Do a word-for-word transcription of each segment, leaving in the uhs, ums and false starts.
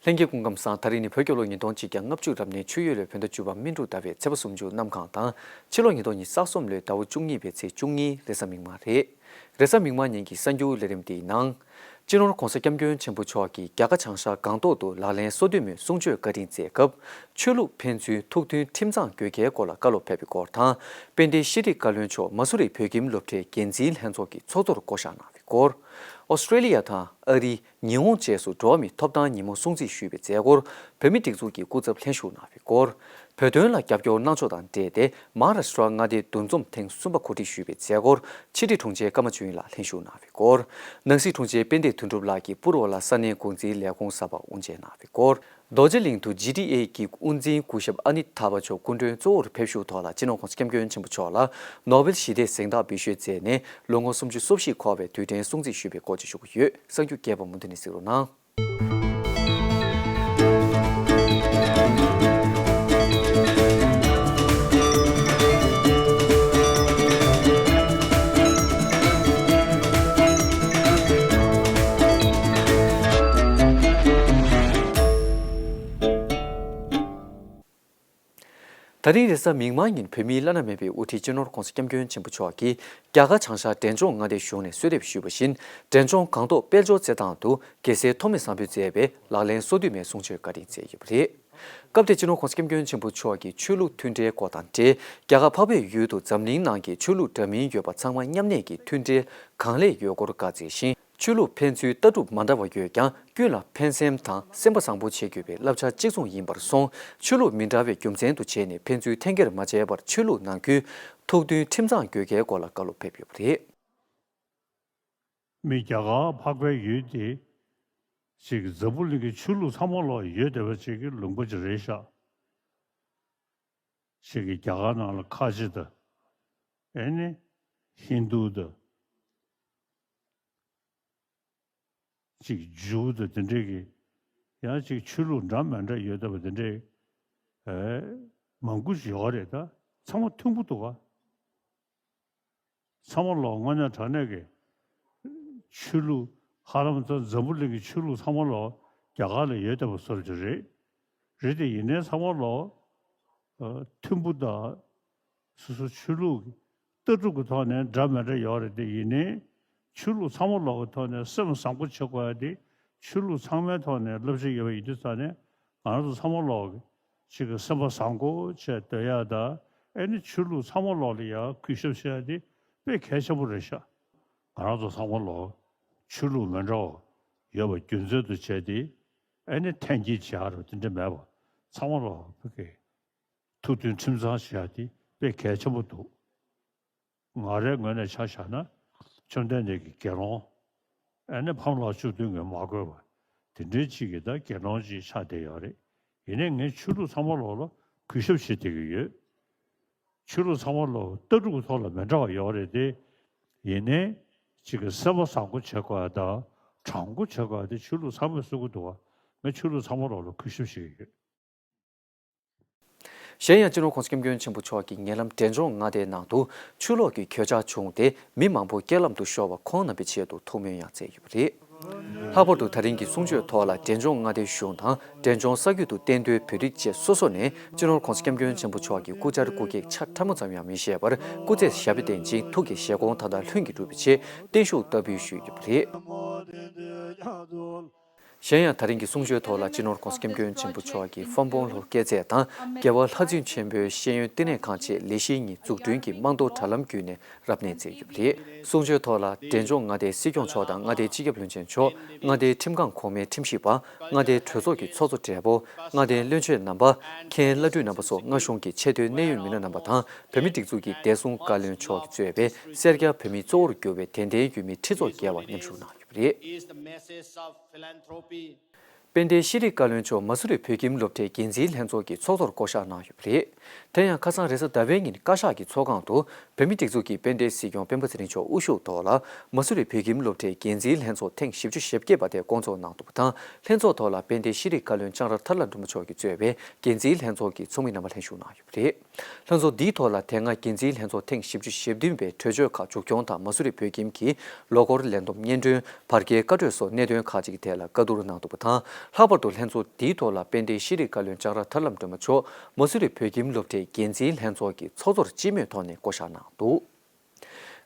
ལྷན་རྒྱས་སྐུ་ཁམས་བཟང་། ད་རིང་ནི་བོད་རྒྱལ་ལོ་ཉིས་སྟོང་གཅིག་བརྒྱ་ལྔ་བཅུ་རབ་གནས་ཆུ་ཡོས་ལོའི་བོད་ཟླ་བཅུ་པ་སྨིན་དྲུག་ཟླ་བའི་ཚེས་པ་སུམ་ཅུ་གནམ་གང་དང་། ཕྱི་ལོ་ཉིས་སྟོང་ཉི་ཤུ་རྩ་གསུམ་ལོའི་ཟླ་བ་བཅུ་གཉིས་པའི་ཚེས་བཅུ་གཉིས་རེས་གཟའ་མིག་དམར་རེད། རེས་གཟའ་མིག་དམར་ཉིན་གྱི་གསར་འགྱུར་ལས་རིམ་འདིའི་ནང་། སྤྱི་ནོར་༧གོང་ས་༧སྐྱབས་མགོན་ཆེན་པོ་མཆོག་གིས་རྒྱ་གར་བྱང་ཤར་སྒང་ཏོག་ཏུ་ལག་ལེན་སོ་བདུན་མའི་གསུང་ཆོས་བཀའ་དྲིན་སྩལ་སྐབས། ཆོས་ལུགས་ཕན་ཚུན་ཐུགས་མཐུན་ཁྲིམས་གཙང་དགོས་གལ་སྐོར་ལ་བཀའ་སློབ་ཕེབས་པའི་སྐོར་དང་། དཔལ་ལྡན་ཤེས་རིག་བཀའ་བློན་མཆོག་མ་སུ་རི་བོད་ཁྱིམ་སློབ་གྲྭའི་འགན་འཛིན་ལྷན་ཚོགས་ཀྱི་ཚོགས་གཙོར་བསྐོ་གཞག་གནང་བའི་སྐོར། ཨོ་སི་ཀྲེ་ལི་ཡ་དང་ཨ་རི། ཉི་ཧོང་བཅས་སུ་འགྲོ་བ་མིའི་ཐོབ་ཐང་ཉིན་མོ་སྲུང་བརྩི་ཞུས་པའི་མཛད་སྒོར། བོད་མིའི་སྒྲིག་འཛུགས་ཀྱི་སྐུ་ཚབ་ལྷན་ཞུགས་གནང་བའི་སྐོར། བོད་དོན་ལ་རྒྱབ་སྐྱོར་གནང་ཕྱོགས་དང་འབྲེལ་ཏེ། མ་ཧཱ་རཱ་ཤི་ཏྲ་མངའ་སྡེའི་འདུ་འཛོམས་ཐེངས་གསུམ་པ་གོ་སྒྲིག་ཞུས་པའི་མཛད་སྒོར། ཕྱི་དྲིལ་དྲུང་ཆེ་ཀརྨ་ཆོས་དབྱིངས་ལགས་ལྷན་ཞུགས་གནང་བའི་སྐོར། ནང་སྲིད་དྲུང་ཆེ་དཔལ་ལྡན་དོན་གྲུབ་ལགས་ཀྱིས་པུར་བ་ལ་ས་གནས་འགོ་འཛིན་ལས་ཁུངས་གསར་པ་དབུ་འབྱེད་གནང་བའི་སྐོར། རྡོ་རྗེ་གླིང་དུ་ཇི་ཏི་ཨེ་གི་དབུ་འཛིན་སྐུ་ཞབས་ཨ་ནི་ཐ་བ་མཆོག་སྐུ་མགྲོན་གཙོ་བོར་ཕེབས་བཞུགས་ཐོག་ལ། སྤྱི་ནོར་༧གོང་ས་༧སྐྱབས་མགོན་ཆེན་པོ་མཆོག་ལ་ནོ་བེལ་ཞི་བདེའི་གཟེངས་རྟགས་འབུལ་ཞུས་མཛད་ནས། ལོ་ངོ་སུམ་ཅུ་སོ་བཞི་འཁོར་བའི་དུས་དྲན་སྲུང་བརྩི་ཞུས་པའི་སྐོར་བཅས་ཞུ་གི་ཡོད། གསར་འགྱུར་རྒྱས་པ་མུ་མཐུད་ནས་གཟིགས་རོགས་གནང་། ད་རིང་རེས་གཟའ་མིག་དམར་ཉིན་བོད་མིའི་བླ་ན་མེད་པའི་དབུ་ཁྲིད་སྤྱི་ནོར་༧གོང་ས་༧སྐྱབས་མགོན་ཆེན་པོ་མཆོག་གིས་རྒྱ་གར་བྱང་ཤར་འབྲས་ལྗོངས་མངའ་སྡེའི་གཞུང་ནས་གསོལ་འདེབས་ཞུས་པ་བཞིན། འབྲས་ལྗོངས་སྒང་ཏོག་དཔལ་འབྱོར་རྩེད་ཐང་དུ་རྒྱལ་སྲས་ཐོགས་མེད་བཟང་པོས་མཛད་པའི་ལག་ལེན་སོ་བདུན་མའི་གསུང་ཆོས་བཀའ་དྲིན་སྩལ་ཡོད་པ་རེད། སྐབས་དེར་སྤྱི་ནོར་༧གོང་ས་༧སྐྱབས་མགོན་ཆེན་པོ་མཆོག་གིས་ཆོས་ལུགས་མཐུན་འབྲེལ་སྐོར་དང་འབྲེལ། རྒྱ་གར་འཕགས་པའི་ཡུལ་དུ་འཛམ་གླིང་ནང་གི་ཆོས་ལུགས་འདྲ་མིན་ཡོད་པ་ཚང་མ་མཉམ་གནས་ཀྱི་མཐུན་འབྲེལ་གང་ལེགས་ཡོད་སྐོར་བཀའ་སྩལ་ཞིང་། ཆོས་ལུགས་ཕན་ཚུན་ལྟ་གྲུབ་མ་འདྲ་བ་ཡོད་ཀྱང་། ཀུན་ལ་ཕན་སེམས་དང་སེམས་པ་བཟང་པོ་བྱེད་དགོས་པའི་བསླབ་བྱ་གཅིག་མཚུངས་ཡིན་པར་སོང་། ཆོས་ལུགས་མི་འདྲ་བའི་རྒྱུ་མཚན་དུ་བྱས་ནས་ཕན་ཚུན་འཐེན་འཁྱེར་མ་བྱས་པར་ཆོས་ལུགས་ནང་ཁུལ་ཐུགས་མཐུན་ཁྲིམས་གཙང་དགོས་གལ་སྐོར་ལ་བཀའ་སློབ་ཕེབས་ཡོད་པ་རེད། མི་རྒྱ་གར་འཕགས་པའི་ཡུལ་དེ་ཅིག་འཛམ་བུ་གླིང་གི་ཆོས་ལུགས་ཚང་མ་ལོག་ཡོད་བསྡད་པ་ཅིག་གི་ལུང་པ་ཅིག་རེད་ཤག་ཅིག་གི་རྒྱ་གར་ནང་ལ་ཁ་ཆེ་དང་། ཨེ་ནི་ཧིན་དུ་དང་། ཅིག་ཇུའུ་དང་དེ་འདྲས་ཀྱི། ཡང་ཅིག་ཆོས་ལུགས་འདྲ་མི་འདྲ་ཡོད་བསྡད་པ་དེ་འདྲས། ཨེ། མང་པོ་ཞིག་ཡོད་རེད་ད། ཚང་མ་མཐུན་པོ་འདུག་ག་ཚང་མ་ལོག་དངོས་གནས་དྲང་གནས་ཀྱི་ཆོས་ལུགས། ཧ་ལམ་ད་འཛམ་བུ་གླིང་གི་ཆོས་ལུགས་ཚང་མ་ལོག་རྒྱ་གར་ལ་ཡོད་བསྡད་པ་བཟོ་འདྲ་ཅིག་རེད། རེད་དེ་ཡིན་ནའི་ཚང་མ་ལོག་ཨ། མཐུན་པོ་དང་། སོ་སོ་ཆོས་ལུགས་ཀྱི་ལྟ་གྲུབ་ཀྱི་ཐོག་ནས་འདྲ་མི་འདྲ་ཡོད་རེད་དེ། ཡིན་ནའི་ཆོས་ལུགས་ཚང་མ་ལོག་གི་ཐོག་ནས་སེམས་བཟང་པོ་བྱེད་དགོས་ཡ་དེ། ཆོས་ལུགས་ཚང་མའི་ཐོག་ནས་བསླབ་བྱ་ཡོད་པ་ཡིན་དུས་ཙང་ནས། ང་རང་ཚོ་ཚང་མ་ལོག་གི་ཅིག་གི་སེམས་པ་བཟང་པོ་བྱས་སྡོད་ཡ་དང་། ཨེ་ནི་ཆོས་ལུགས་ཚང་མ་ལོག་ལ་ཡ་གུས་ཞབས་བྱེད་ཡ་དེ་དཔེ་གལ་ཆེན་པོ་རེད་ཤག་ང་རང་ཚོ་ཚང་མ་ལོག་ཆོས་ལུགས་མི་འདྲ་བ་ཡོད་པ་རྒྱུ་མཚན་དུ་བྱས་ཏེ། ཨེ་ནི་འཐེན་འཁྱེར་བྱེད་ཡ་རུ་དེ་འདྲ་མེད་པ། ཚང་མ་ལོག་ཕ་གི་ཐུགས་མཐུན་ཁྲིམས་གཙང་བྱེད་ཡ་དེ་དཔེ་གལ་ཆེན་པོ་འདུག་ང་རའི་ངོས་ནས་ཆ་བཞག་ན། བཅོམ་ལྡན་འདས་ཀྱི་དགེ་སློང་། ཨ་ནི་ཕམ་ལོ་བཅུ་བདུན་གྱིས་མ་གོས་པ། དེ་འདྲའི་ཅིག་གི་ད་དགེ་སློང་ཅིག་ཆགས་བསྡད་ཡོད་རེད། ཡིན་ནའི་ངས་ཆོས་ལུགས་ཚང་མ་ལོག་ལ་གུས་ཞབས་བྱེད་བསྡད་ཀྱི་ཡོད། ཆོས་ལུགས་ཚང་མ་ལོག་ལྟ་གྲུབ་ཀྱི་ཐོག་ལ་མི་འདྲ་བ་ཡོད་རེད་དེ། ཡིན་ནའི་ཅིག་གི་སེམས་པ་བཟང་པོ་བྱེད་དགོས་ཡ་དང་། དྲང་པོ་བྱེད་དགོས་ཡ་དེ་ཆོས་ལུགས་ཚང་མས་གསུང་གི་འདུག་བ། ངས་ཆོས་ལུགས་ཚང་མ་ལོག་ལ་གུས་ཞབས་བྱེད་ཀྱི་ཡོད། གཞན་ཡང་སྤྱི་ནོར་༧གོང་ས་༧སྐྱབས་མགོན་ཆེན་པོ་མཆོག་གིས་ཉེ་ལམ་འབྲས་ལྗོངས་མངའ་སྡེའི་ནང་དུ་ཆུ་ལོག་གི་གོད་ཆག་བྱུང་སྟེ། མི་མང་པོ་རྐྱེན་ལམ་དུ་ཤོར་བར་ཁོང་རྣམ་པའི་ཆེད་དུ་ཐུགས་སྨོན་ཡང་སྩལ་ཡོད་པ་རེད། ལྷག་པར་དུ་ད་རིང་གི་གསུང་ཆོས་ཐོག་ལ་འབྲས་ལྗོངས་མངའ་སྡེའི་གཞུང་དང་། འབྲས་ལྗོངས་ས་རྒྱུད་དུ་གཏན་སྡོད་བོད་རིགས་བཅས་སོ་སོ་ནས་སྤྱི་ནོར་༧གོང་ས་༧སྐྱབས་མགོན་ཆེན་པོ་མཆོག་གི་སྐུ་བཅར་སྐུ་གེགས་ཆ་ཕྲ་མོ་ཙམ་ཡང་མི་བཞེས་པར། སྐུ་ཚེ་ཞབས་པད་བརྟན་ཅིང་། ཐུགས་ཀྱི་བཞེད་དགོངས་མཐའ་དག་ལྷུན་གྱིས་གྲུབ་པའི་ཆེད་བརྟན་བཞུགས་བསྟར་འབུལ་ཞུས་ཡོད་པ་རེད། གཞན་ཡང་ད་རིང་གི་གསུང་ཆོས་ཐོག་ལ་སྤྱི་ནོར་༧གོང་ས་༧སྐྱབས་མགོན་ཆེན་པོ་མཆོག་གིས་ཧྥམ་པོང་ལྷོ་སྐྱེད་ཚལ་དང་རྒྱལ་བ་ལྷ་རྫིང་ཆེན་པོའི་ཤེས་ཡོན་བསྟི་གནས་ཁང་བཅས་ལས་གཞིའི་ཉིན་འཛུགས་སྐྲུན་གྱི་རྨང་རྡོ་དྲ་ལམ་བརྒྱུད་ནས་རབ་གནས་མཛད་ཡོད་པ་རེད། གསུང་ཆོས་ཐོག་ལ་འབྲས་ལྗོངས་མངའ་སྡེའི་སྲིད་སྐྱོང་མཆོག་དང་། མངའ་སྡེའི་སྤྱི་ཁྱབ་བློན་ཆེན་མཆོག་མངའ་སྡེའི་ཁྲིམས་ཁང་གོང་མའི་ཁྲིམས་ཞིབ་པ། མངའ་སྡེའི་གྲོས་ཚོགས་ཀྱི་ཚོགས་གཙོ་སྦྲེལ་པོ། མངའ་སྡེའི་བློན་ཆེན་རྣམ་པ། མཁན་བླ་སྤྲུལ་རྣམ་པ་སོགས་མངའ་གཞུང་གི་ཆེས་མཐོའི་གནད་ཡོད་མི་སྣ་རྣམ་པ་དང་། བོད་མིའི་སྒྲིག་འཛུགས་ཀྱི་བདེ་སྲུང་བཀའ་བློན་མཆོག་གིས་གཙོས་པའི་སེར་སྐྱ་བོད་མིའི་གཙོ་བོར་གྱུར་པའི་དད་ལྡན་ཡུལ་མི་ཁྲི་ཚོ་བརྒལ་བ་མཉམ་ཞུགས་གནང་ཡོད་པ་རེད། Is the message of philanthropy. དཔལ་ལྡན་ཤེས་རིག་བཀའ་བློན་མཆོག་མ་སུ་རི་བོད་ཁྱིམ་སློབ་གྲྭའི་འགན་འཛིན་ལྷན་ཚོགས་ཀྱི་ཚོགས་གཙོར་བསྐོ་གཞག་གནང་ཡོད་པ་རེད། དེ་ཡང་ཁ་སང་རེས་གཟའ་ཟླ་བའི་ཉིན་བཀའ་ཤག་གི་ཚོགས་ཁང་དུ་བོད་མིའི་སྒྲིག་འཛུགས་ཀྱི་དཔལ་ལྡན་སྲིད་སྐྱོང་སྤེན་པ་ཚེ་རིང་མཆོག་དབུ་བཞུགས་ཐོག་ལ། མ་སུ་རི་བོད་ཁྱིམ་སློབ་གྲྭའི་འགན་འཛིན་ལྷན་ཚོགས་ཐེངས་བཞི་བཅུ་ཞེ་བརྒྱད་པ་དེ་བསྐོང་ཚོགས་གནང་འདུག་པ་དང་། ལྷན་ཚོགས་ཐོག་ལ་དཔལ་ལྡན་ཤེས་རིག་བཀའ་བློན་ལྕང་ར་ཐར་ལམ་སྒྲོལ་མ་མཆོག་གིས་གཙོས་པའི་འགན་འཛིན་ལྷན་ཚོགས་ཀྱི་ཚོགས་མི་རྣམ་པ་ལྷན་ཞུགས་གནང་ཡོད་པ་རེད། ལྷན་ཚོགས་འདིའི་ཐོག་ལ་དེ་སྔ་འགན་འཛིན་ལྷན་ཚོགས་ཐེངས་བཞི་བཅུ་ཞེ་བདུན་པའི་གྲོས་ཆོད་ཁག་མཇུག་སྐྱོང་དང་། མ་སུ་རི་བོད་ཁྱིམ་གྱི་ལོ་འཁོར་ལས་བསྡོམས་སྙན་སྒྲོན། བར་བརྒལ་བཀའ་གྲོས་སོགས་གནད་དོན་ཁག་ཅིག་གི་ཐད་ལ་བཀའ་བསྡུར་གནང་འདུག་པ་དང་། ལྷག་པར་དུ་ལྷན་ཚོགས་འདིའི་ཐོག་ལ་དཔལ་ལྡན་ཤེས་རིག་བཀའ་བློན་ལྕགས་ར་ཐར་ལམ་སྒྲོལ་མ་མཆོག་མ་སུ་རི་བོད་ཁྱིམ་སློབ་གྲྭའི་འགན་འཛིན་ལྷན་ཚོགས་ཀྱི་ཚོགས་གཙོར་སྤྱི་མོས་ཐོག་ནས་བསྐོ་བཞག་གནང་འདུག་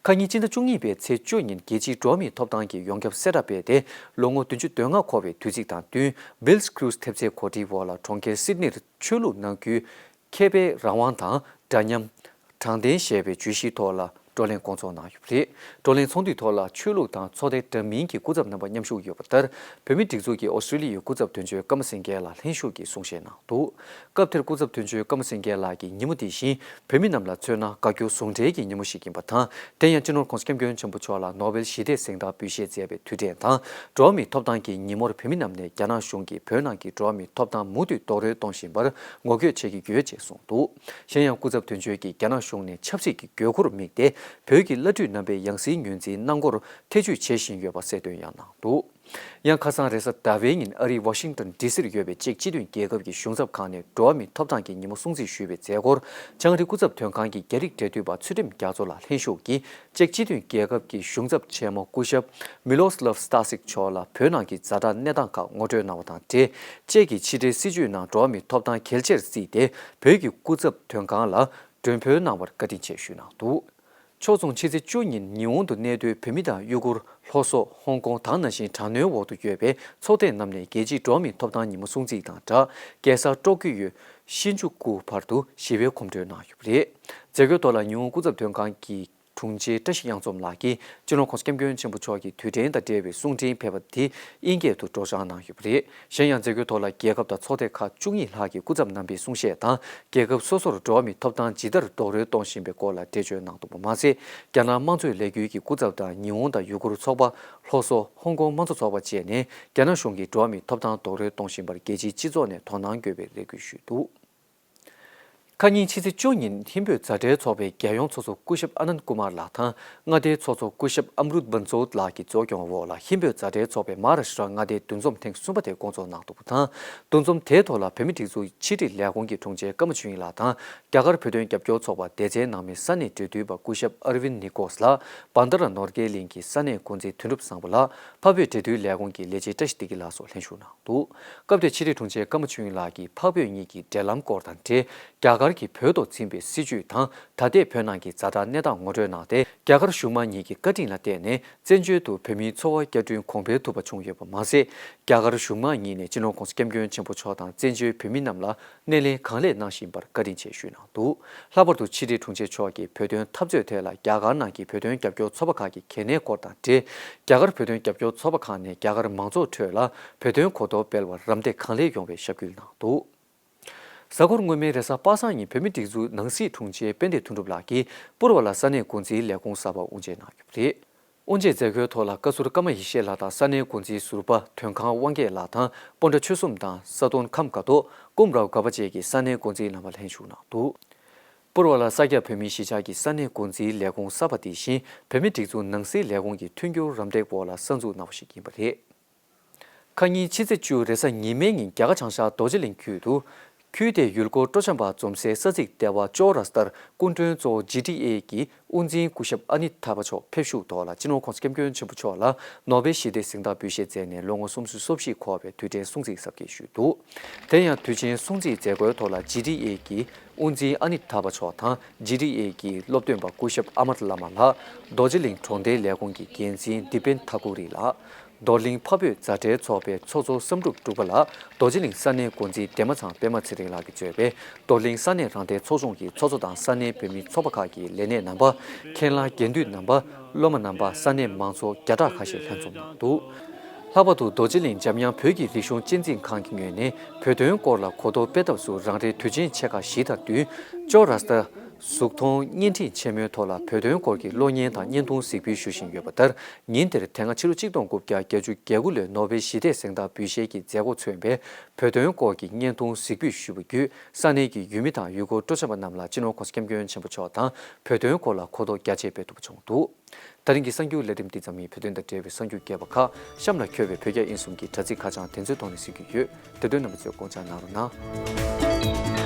ཁ་ཉིན་ཕྱི་ཟླ་བཅུ་གཉིས་པའི་ཚེས་བཅུ་ཉིན་རྒྱལ་སྤྱིའི་འགྲོ་བ་མིའི་ཐོབ་ཐང་གི་ཡོངས་ཁྱབ་གསལ་བསྒྲགས་སྤེལ་ཏེ། ལོ་ངོ་བདུན་ཅུ་དོན་ལྔ་འཁོར་བའི་དུས་ཚིགས་དང་བསྟུན། Bills Cruise ཐེབས་རྩའི་གོ་སྒྲིག་འོག་ལ་གྲོང་ཁྱེར་སིད་ནིར་ཆོས་ལུགས་ནང་ཁུལ་མཁས་པའི་རང་དབང་དང་འདྲ་མཉམ། དྲང་བདེན་ཞེས་པའི་བརྗོད་གཞིའི་ཐོག་ལ་བགྲོ་གླེང་སྐོང་ཚོགས་གནང་ཡོད་པ་རེད། བགྲོ་གླེང་ཚོགས་འདུའི་ཐོག་ལ་ཆོས་ལུགས་དང་ཚོགས་སྡེ་འདྲ་མིན་གྱི་སྐུ་ཚབ་རྣམ་པ་མཉམ་ཞུགས་ཡོད་པ་ལྟར། བོད་མིའི་སྒྲིག་འཛུགས་ཀྱི་ཨོ་སི་ཀྲི་ལི་ཡའི་སྐུ་ཚབ་དོན་གཅོད་ཀརྨ་སེང་གེ་ལགས་ལྷན་ཞུགས་ཀྱིས་གསུང་བཤད་གནང་འདུག་སྐབས་དེར་སྐུ་ཚབ་དོན་གཅོད་ཀརྨ་སེང་གེ་ལགས་ཀྱིས་ཉིན་མོ་འདི་བཞིན་བོད་མི་རྣམས་ལ་མཚོན་ན་དགའ་སྐྱོ་ཟུང་འབྲེལ་གྱི་ཉིན་མོ་ཞིག་ཡིན་པ་དང་། དེ་ཡང་སྤྱི་ནོར་༸གོང་ས་༸སྐྱབས་མགོན་ཆེན་པོ་མཆོག་ལ་ནོ་བེལ་ཞི་བདེའི་གཟེངས་རྟགས་འབུལ་བཞེས་མཛད་པའི་དུས་དྲན་དང་། འགྲོ་བ་མིའི་ཐོབ་ཐང་གི་ཉིན་མོར་བོད་མི་རྣམས་ནས་རྒྱ་ནག་གཞུང་གིས་བོད་ནང་གི་འགྲོ་བ་མིའི་ཐོབ་ཐང་མུ་མཐུད་རྡོག་རོལ་གཏོང་བཞིན་པར་ངོ་རྒོལ་བྱེད་ཀྱི་ཡོད་ཅེས་གསུངས་འདུག་གཞན་ཡང་སྐུ་ཚབ་དོན་གཅོད་ཀྱིས་རྒྱ་ནག་གཞུང་ནས་ཆབ་སྲིད་ཀྱི་དགོས་མཁོར་དམིགས་ཏེ། བོད་ཀྱི་བླ་སྤྲུལ་རྣམ་པའི་ཡང་སྲིད་ངོས་འཛིན་གནང་སྐོར་ཐེ་བྱུས་བྱེད་བཞིན་ཡོད་པ་གསལ་སྟོན་ཡང་གནང་འདུག་ཡང་ཁ་སང་རེས་གཟའ་ཟླ་བའི་ཉིན་ཨ་རིའི་ཝ་ཤིང་ཏོན་ཌི་སིར་ཡོད་པའི་ཅེཀ་སྤྱི་མཐུན་རྒྱལ་ཁབ་ཀྱི་གཞུང་ཚབ་ཁང་ནས་འགྲོ་བ་མིའི་ཐོབ་ཐང་གི་ཉིན་མོ་སྲུང་བརྩི་ཞུས་པའི་མཛད་སྒོར། ལྕང་རི་སྐུ་ཚབ་དོན་ཁང་གི་རྒྱ་རིགས་འབྲེལ་མཐུད་པ་ཚུལ་ཁྲིམས་རྒྱ་མཚོ་ལགས་ལྷན་ཞུགས་ཀྱིས། ཅེཀ་སྤྱི་མཐུན་རྒྱལ་ཁབ་ཀྱི་གཞུང་ཚབ་ཆེན་མོ་སྐུ་ཞབས་མི་ལོ་སི་ལབ་སི་ཏཱ་སིག་མཆོག་ལ་བོད་ནང་གི་ཛ་དྲག་གནས་སྟངས་ཁག་ངོ་སྤྲོད་གནང་བ་དང་འབྲེལ། ཅེཀ་གི་ཕྱི་འབྲེལ་སྲིད་བྱུས་ནང་འགྲོ་བ་མིའི་ཐོབ་ཐང་གལ་ཆེར་བརྩིས་ཏེ། བོད་ཀྱི་སྐུ་ཚབ་དོན་ཁང་ལ་མགྲོན་འབོད་གནང་བར་བཀའ་དྲིན་ཆེ་ཞུས་གནང་འདུག་ཕྱོགས་མཚུངས་ཕྱི་ཚེས་བཅུ་ཉིན་ཉི་ཧོང་དུ་གནས་སྡོད་བོད་མི་དང་ཡུ་གུར། ལྷོ་སོག་ཧོང་ཀོང་དང་ནང་བཞིན་དྲག་གནོན་འོག་ཏུ་ཡོད་པའི་ཚོགས་སྡེ་རྣམས་ནས་རྒྱལ་སྤྱིའི་འགྲོ་བ་མིའི་ཐོབ་ཐང་ཉིན་མོ་སྲུང་བརྩི་དང་སྦྲགས། རྒྱལ་ས་ཀྲོ་ཀི་ཡོ་ཤིན་ཇུ་ཀུ་བར་དུ་ཞི་བའི་གོམ་བགྲོད་གནང་ཡོད་པ་རེད། མཛད་སྒོའི་ཐོག་ལ་ཉི་ཧོང་སྐུ་ཚབ་དོན་ཁང་གི་དྲུང་ཆེ་བཀྲ་ཤིས་གཡང་འཛོམས་ལགས་ཀྱིས་སྤྱི་ནོར་༸གོང་ས་༸སྐྱབས་མགོན་ཆེན་པོ་མཆོག་གི་དུས་དྲན་དང་འབྲེལ་བའི་གསུང་འཕྲིན་ཕེབས་པ་དེ་དབྱིན་སྐད་དུ་སྒྲོག་སྦྱང་གནང་ཡོད་པ་རེད། གཞན་ཡང་། མཛད་སྒོའི་ཐོག་ལ་རྒྱལ་ཁབ་དང་ཚོགས་སྡེ་ཁག་བཅུ་གཉིས་ལྷག་གི་སྐུ་ཚབ་རྣམ་པས་གསུང་བཤད་དང་། རྒྱལ་ཁབ་སོ་སོར་འགྲོ་བ་མིའི་ཐོབ་ཐང་ཇི་ལྟར་རྡོག་རོལ་གཏོང་བཞིན་པའི་སྐོར་ལ་འགྲེལ་བརྗོད་གནང་འདུག་པ་མ་ཟད། རྒྱ་ནག་དམངས་གཙོའི་ལས་འགུལ་གྱི་སྐུ་ཚབ་དང་ཉི་ཧོང་དང་ཡུ་གུར་ཚོགས་པ། ལྷོ་སོག་ཧོང་ཀོང་དམངས་གཙོ་ཚོགས་པ་བཅས་ནས་རྒྱ་ནག་གཞུང་གིས་འགྲོ་བ་མིའི་ཐོབ་ཐང་རྡོག་རོལ་གཏོང་བཞིན་པར་རྒྱལ་སྤྱིའི་སྤྱི་ཚོགས་ནས་དོ་སྣང་དགོས་པའི་རེ་སྐུལ་ཞུས་འདུག་ཁ་ཉིན་ཕྱི་ཚེས་བཅུ་ཉིན་ཧིན་བོད་མཛའ་འབྲེལ་ཚོགས་པའི་རྒྱལ་ཡོངས་ཚོགས་གཙོ་སྐུ་ཞབས་ཨ་ནནྡ་ཀུ་མར་ལགས་དང་། མངའ་སྡེའི་ཚོགས་གཙོ་སྐུ་ཞབས་ཨམ་རུད་བན་ཙོད་ལགས་ཀྱི་གཙོ་སྐྱོང་འོག་ལ་ཧིན་བོད་མཛའ་འབྲེལ་ཚོགས་པའི་མ་ཧཱ་རཱ་ཤི་ཏྲ་མངའ་སྡེའི་འདུ་འཛོམས་ཐེངས་གསུམ་པ་དེ་བསྐོང་ཚོགས་གནང་འདུག་པ་དང་། འདུ་འཛོམས་དེའི་ཐོག་ལ་བོད་མིའི་སྒྲིག་འཛུགས་ཕྱི་དྲིལ་ལས་ཁུངས་ཀྱི་དྲུང་ཆེ་ཀརྨ་ཆོས་དབྱིངས་ལགས་དང་། རྒྱ་གར་བོད་དོན་རྒྱབ་སྐྱོར་ཚོགས་པ་སྡེ་ཚན་ནང་མི་ས་གནས་འབྲེལ་མཐུད་པ་སྐུ་ཞབས་ཨར་ཝིན་ནི་ཀོས་ལགས། བན་དྷ་ར་ནོར་རྒྱས་གླིང་གི་ས་གནས་འགོ་འཛིན་དོན་གྲུབ་བཟང་པོ་ལགས། འཕགས་བོད་འབྲེལ་མཐུད་ལས་ཁུངས་ཀྱི་ལས་བྱེད་བཀྲ་ཤིས་བདེ་སྐྱིད་ལགས་སོགས་ལྷན་ཞུགས་གནང་འདུག་སྐབས་དེར་ཕྱི་དྲིལ་དྲུང་ཆེ་ཀརྨ་ཆོས་དབྱིངས་ལགས་ཀྱིས་འཕགས་བོད་གཉིས་ཀྱི་འབྲེལ་ལམ་སྐོར་དང་འབྲེལ། རྒྱ་གར་གྱིས་བོད་ཐོག་འཛིན་པའི་སྲིད་བྱུས་དང་ད་ལྟའི་བོད་ནང་གི་ཛ་དྲག་གནས་སྟངས་ངོ་སྤྲོད་གནང་སྟེ། རྒྱ་གར་གཞུང་མང་གཉིས་ཀྱི་བཀའ་དྲིན་ལ་བརྟེན་ནས་བཙན་བྱོལ་དུ་བོད་མིའི་འཚོ་བ་བསྐྱར་སྐྲུན་གོང་འཕེལ་ཐུབ་པ་བྱུང་ཡོད་པ་མ་ཟད། རྒྱ་གར་གཞུང་མང་གཉིས་ནས་སྤྱི་ནོར་༸གོང་ས་༸སྐྱབས་མགོན་ཆེན་པོ་མཆོག་དང་བཙན་བྱོལ་བོད་མི་རྣམས་ལ་སྣེ་ལེན་གང་ལེགས་གནང་བཞིན་པར་བཀའ་དྲིན་ཆེ་ཞུས་གནང་འདུག་ལྷག་པར་དུ་ཕྱི་དྲིལ་དྲུང་ཆེ་མཆོག་གིས་བོད་དོན་འཐབ་རྩོད་ཐད་ལ་རྒྱ་གར་ནང་གི་བོད་དོན་རྒྱབ་སྐྱོར་ཚོགས་པ་ཁག་གི་གལ་གནད་སྐོར་དང་འབྲེལ། རྒྱ་གར་བོད་དོན་རྒྱབ་སྐྱོར་ཚོགས་པ་ཁག་ནས་རྒྱ་གར་མང་ཚོགས་ཁྲོད་ལ་བོད་དོན་གོ་རྟོགས་སྤེལ་བར་རམ་འདེགས་གང་ལེགས་ཡོང་བའི་ཞབས་སྐུལ་གནང་འདུག་གཟའ་འཁོར་སྔོན་མའི་རེས་གཟའ་པ་སངས་ཉིན་བོད་མིའི་སྒྲིག་འཛུགས་ནང་སྲིད་དྲུང་ཆེ་དཔལ་ལྡན་དོན་གྲུབ་ལགས་ཀྱིས་པུར་བ་ལ་ས་གནས་འགོ་འཛིན་ལས་ཁུངས་གསར་པ་དབུ་འབྱེད་གནང་ཡོད་པ་རེད། དབུ་འབྱེད་མཛད་སྒོའི་ཐོག་ལ་བཀའ་ཟུར་ཀརྨ་ཡེ་ཤེས་ལགས་དང་ས་གནས་འགོ་འཛིན་ཟུར་པ་དོན་ཁང་དབང་རྒྱལ་ལགས་དང་སྤོན་ཊ་ཆོས་གསུམ་དང་ས་དོན་ཁམས་དགའ་ཐོག་ཀུམ་རའོ་དགའ་པ་བཅས་ཀྱི་ས་གནས་འགོ་འཛིན་རྣམ་པ་ལྷན་ཞུགས་གནང་འདུག་པུར་བ་ལ་ས་སྐྱ་བོད་མིའི་གཞིས་ཆགས་ཀྱི་ས་གནས་འགོ་འཛིན་ལས་ཁུངས་གསར་པ་དེ་བཞིན་བོད་མིའི་སྒྲིག་འཛུགས་ནང་སྲིད་ལས་ཁུངས་ཀྱི་མཐུན་འགྱུར་རམ་འདེགས་འོག་ལ་གསར་འཛུགས་གནང་བ་ཞིག་ཡིན་པ་རེད། ཁ་ཉིན་ཕྱི་ཚེས་བཅུ་རེས་གཟའ་ཉི་མའི་ཉིན་རྒྱ་གར་བྱང་ཤར་རྡོ་རྗེ་གླིང་ཁུལ་དུ། ཁུལ་དེའི་ཡུལ་སྐོར་སྤྲོ་འཆམ་པ་འཛོམས་སའི་ས་ཚིགས་ལྟེ་བ་ཅོ་ར་སྟར་སྐུ་མགྲོན་གཙོ་བོ་ཇི་ཌི་ཨེ་གྱི་དབུ་འཛིན་སྐུ་ཞབས་ཨ་ནི་ཐ་པ་མཆོག་ཕེབས་བཞུགས་ཐོག་ལ་སྤྱི་ནོར་༸གོང་ས་༸སྐྱབས་མགོན་ཆེན་པོ་མཆོག་ལ་ནོ་བེལ་ཞི་བདེའི་གཟེངས་རྟགས་འབུལ་བཞེས་མཛད་ནས་ལོ་ངོ་སུམ་ཅུ་སོ་བཞི་འཁོར་བའི་དུས་དྲན་སྲུང་བརྩི་གཟབ་རྒྱས་ཞུས་འདུག་དེ་ཡང་དུས་ཆེན་སྲུང་བརྩིའི་མཛད་སྒོའི་ཐོག་ལ་ཇི་ཌི་ཨེ་གྱི་དབུ་འཛིན་ཨ་ནི་ཐ་པ་མཆོག་དང་ཇི་ཌི་ཨེ་གྱི་སློབ་སྟོན་པ་སྐུ་ཞབས་ཨ་མར་བླ་མ་ལགས། རྡོ་རྗེ་གླིང་གྲོང་སྡེའི་ལས་ཁུངས་ཀྱི་འགན་འཛིན་དི་པེན་ཐ་ཀུ་རི་ལགས། རྡོར་གླིང་འཕགས་བོད་མཛའ་འབྲེལ་ཚོགས་པའི་ཚོགས་གཙོ་བསམ་གྲུབ་འབྲུག་པ་ལགས། རྡོ་རྗེ་གླིང་ས་གནས་འགོ་འཛིན་འདན་མ་ཚང་པད་མ་ཚེ་རིང་ལགས་ཀྱིས་གཙོས་པའི་རྡོར་གླིང་ས་གནས་རང་བདེན་ཚོགས་ཆུང་གི་ཚོགས་གཙོ་དང་ས་གནས་བོད་མིའི་ཚོགས་པ་ཁག་གི་ལས་སྣེ་རྣམ་པ། མཁན་བླ་དགེ་འདུན་རྣམ་པ། སློབ་མ་རྣམ་པ། ས་གནས་མང་ཚོགས་བརྒྱ་ཕྲག་ཁ་ཤས་ལྷན་འཛོམས་གནང་འདུག་ལྷག་པར་དུ་རྡོ་རྗེ་གླིང་འཇམ་དབྱངས་བོད་ཀྱི་རིག་གཞུང་གཅེས་འཛིན་ཁང་གི་ངོས་ནས་བོད་དོན་སྐོར་ལ་གོ་རྟོགས་སྤེལ་ཐབས་སུ་རང་རེའི་དུས་ཆེན་ཆེ་ཁག་བཞི་དང་བསྟུན། ཅོ་ར་སྟ་གཟུགས་མཐོང་བརྙན་འཕྲིན་ཆེན་མོའི་ཐོག་ལ་བོད་དོན་སྐོར་གྱི་གློག་བརྙན་དང་བརྙན་ཐུང་གཟིགས་འབུལ་ཞུ་བཞིན་ཡོད་པ་ལྟར། ཉིན་དེར་དེ་སྔ་ཕྱི་ལོ་ཆིག་སྟོང་དགུ་བརྒྱ་བརྒྱད་ཅུ་གྱ་དགུ་ལོའི་ནོ་བེལ་ཞི་བདེའི་གཟེངས་རྟགས་འབུལ་བཞེས་ཀྱི་མཛད་སྒོ་མཚོན་པའི་བོད་དོན་སྐོར་གྱི་བརྙན་ཐུང་གཟིགས་འབུལ་ཞུས་པ་བརྒྱུད། ས་གནས་ཀྱི་ཡུལ་མི་དང་ཡུལ་སྐོར་སྤྲོ་འཆམ་པ་རྣམས་ལ་སྤྱི་ནོར་༸གོང་ས་༸སྐྱབས་མགོན་ཆེན་པོ་མཆོག་དང་བོད་དོན་སྐོར་ལ་གོ་རྟོགས་རྒྱ་ཆེ་སྤེལ་ཐུབ་པ་བྱུང་འདུག་ད་རིང་གི་གསར་འགྱུར་ལས་རིམ་འདི་ཙམ་ཡིན། བོད་དོན་དང་འབྲེལ་བའི་གསར་འགྱུར་རྒྱས་པ་ཁག་གཤམ་ལ་འཁོད་པའི་བོད་རྒྱ་དབྱིན་གསུམ་གྱི་དྲ་ཚིགས་ཁ་བྱང་དེ་ཚོའི་ཐོག་ནས་གཟིགས་རྒྱུ་ཡོད། དེ་དོན་རྣམ་པ་ཚོས་དགོངས་འཇགས་གནང་རོགས་གནང་།